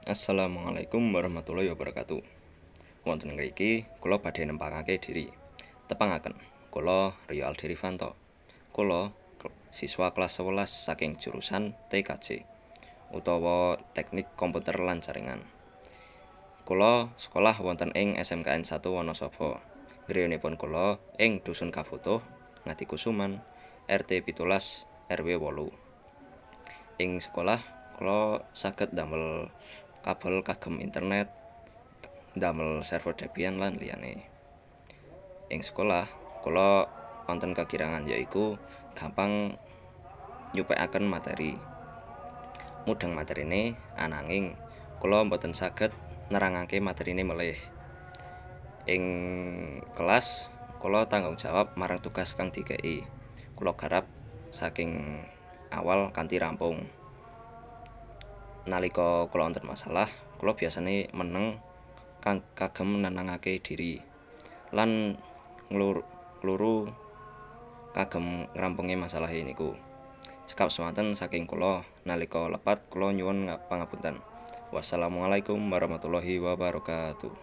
Assalamualaikum warahmatullahi wabarakatuh. Wonten ngriki kula badhe nempangake diri. Tepangaken, kula Rio Aldi Rifanto. Kula siswa kelas 11 saking jurusan TKJ utawa Teknik Komputer lan Jaringan. Kula sekolah wonten ing SMKN 1 Wonosobo. Griyanipun kula ing Dusun Kabutuh, Ngadikusuman, RT 17 RW 8. Ing sekolah kula saged ndamel kabel kagem internet, ndamel server Debian lan liyane. Ing sekolah kula wonten kekirangan, yaiku gampang nyupekaken materi. Mudheng materine, ananging kula mboten saged nerangake materine melih. Ing kelas kula tanggung jawab marang tugas kang dikeki. Kula garap saking awal kanthi rampung. Nalika kula wonten masalah, kula biasane meneng kang kagem nenangake diri lan ngluru kagem ngrampungi masalahe niku. Cekap semanten saking kula, nalika lepat kula nyuwun pangapunten. Wassalamualaikum warahmatullahi wabarakatuh.